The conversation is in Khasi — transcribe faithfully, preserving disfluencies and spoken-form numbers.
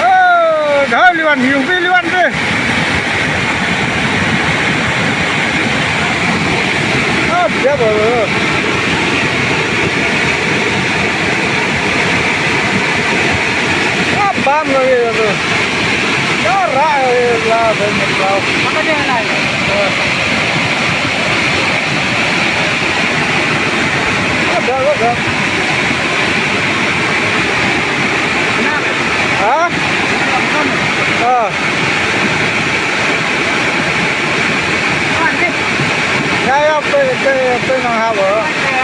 Oh, dah liwan, yung pi liwan pi. Ah, dia baru. Ah, bam lagi tu. Dah rak lagi lah, saya ni kau. Apa dia lain? Ah. Ah, dah, dah, dah. Ha? Ha. Ya, ya, pe, pe, pe nang ha ba.